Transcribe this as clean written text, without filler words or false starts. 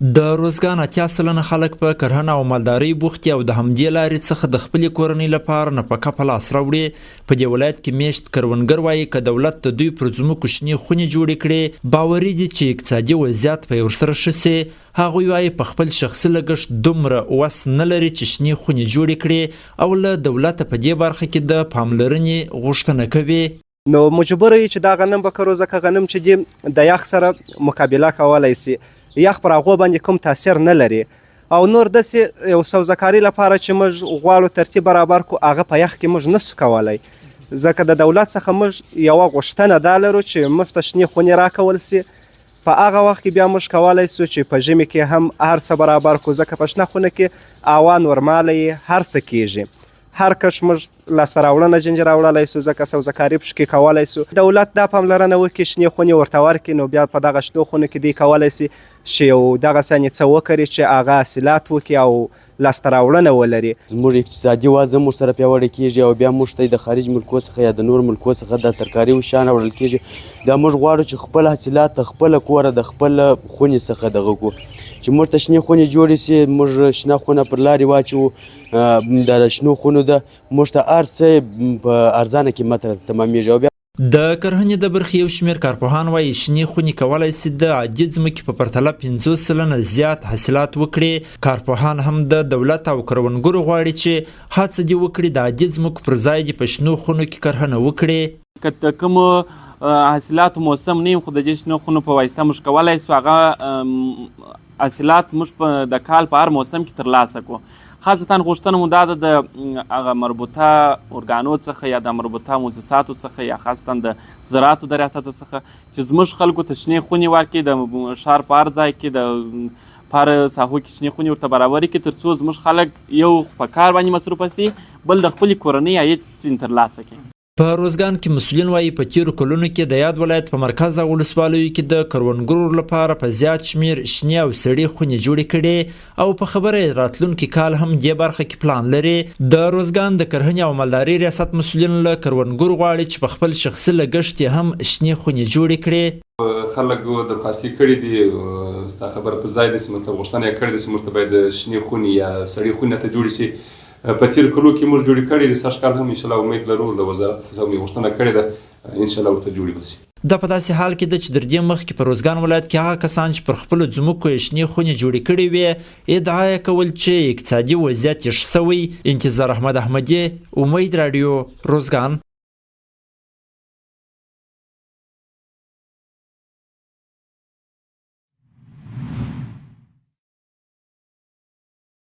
د روزګان 80% خلک په کرهنه او مالدارۍ بوخت دي او د همدې لارې څخه د خپلې کورنۍ لپاره نفقه په لاس راوړي. په دې ولایت کې میشت کروندګر وایي، که دولت د دوی پر ځمکو شنې خونې جوړې کړي، باوري دي چې اقتصادي وضعیت به یې ورسره ښه شي. هغوی وایي، په خپل شخصي لګښت دومره وس نه لري چې شنې خونې جوړې کړي او له دولته په دې برخه کې د پاملرنې غوښتنه کوي. نو مجبور یو چې دا غنم به کرو، ځکه غنم چې دي د یخ سره مقابله کولای سي، یخ پر هغو باندې کوم تاثیر نه لري. او نور داسې یو سوزکاري لپاره چې موږ غواړو ترتیب برابر کو، هغه په یخ کې موږ نسو کولای، ځکه د دولت څخه موږ یوه غوښتنه دا لرو چې موږ ته شنې خونې راکول سي. په هغه وخت کې بیا موږ کولای سو چې په ژمي کې هم هر څه برابر کو، ځکه په شنه خونه کې هوا نورماله یي، هر څه کیږي، هر کښت موږ لاسته راوړنه جنج راوړلی سو، ځکه سوزکاري پکې کولای سو. دولت دا پاملرنه وکړي، شنې خونې ورته ورکړي، نو بیا په دغه شنو خونو کې دوی کولای سي چې یو دغه سانې څه وکري چې هغه حاصلات وکړي او لاسته راوړنه ولري. زموږ اقتصادي وضع هم ورسره پیاوړې کېږي او بیا موږ ته د خارج ملکو څخه یا د نورو ملکو څخه د ترکاري او شیان راوړل کېږي. دا موږ غواړو چې خپل حاصلات د خپله کوره د خپله خونې څخه دغه کړو، چې موږ ته شنې خونې جوړې شي، موږ شنه خونه پر لارې واچوو. د شنو خونو ده موږ ته هر څه په ارزانه قیمت راته تمامېږي او بیا د کرهنې د برخې یو شمېر کارپوهان وایي، شنې خونې کولای شي د عادي ځمکې په پرتله 50% زیات حاصلات وکړي. کارپوهان هم د دولت او کروندګرو غواړي چې هڅه دې وکړي د عادي ځمکو پر ځای دې په شنو خونو کې کرهنه وکړي. که د کومو حاصلاتو موسم نه وي، خو د دې شنو خونو په واسطه موږ کولای شو هغه حاصلات موږ په د کال په هر موسم کې ترلاسه کړو. خاصتا غوښتنه مو دا ده د هغه مربوطه ارګانو څخه یا د مربوطه موسساتو څخه یا خاصتا د زراعتو د ریاست څخه چې زموږ خلکو ته شنې خونې ورکړي، د ښار په هر ځای کې د په هر ساحو کې شنې خونې ورته برابرې کړي، تر څو زموږ خلک یو په کار باندې مصروفه شي، بل د خپلې کورنۍ عاید ترلاسه کړي. په روزګان کې مسولین وایي، په تیرو کلونو کې د یاد ولایت په مرکز او ولسوالیو کې د کروندګرو لپاره په زیات شمېر شنې او سړې خونې جوړې کړې او په خبره یې راتلونکي کال هم دې برخه کې پلان لري. د روزګان د کرهنې او مالدارۍ ریاست مسولین له کروندګرو غواړي چې په خپل شخصي لګښت یې هم شنې خونې جوړې کړي. خلکو درخواستي کړي دي، ستا خبره په ځای ده چې مطلب غوښتنه یې کړې ده چې موږ ته باید شنې خونې یا سړې خونې راته جوړې شي. په تېرو کلو کې موږ جوړې کړې دي، سږ کال هم انشاءالله امید لرو، له وزارت څخه مې غوښتنه کړې ده، انشاءالله ورته جوړې به شي. دا په داسې حال کې ده چې تر دې مخکې په روزګان ولایت کې هغه کسان چې پر خپلو ځمکو یې شنې خونې جوړې کړې وې، ادعا یې کول چې اقتصادي وضعیت یې ښه شوی. انتظار احمد احمدي، امید راډیو، روزګان.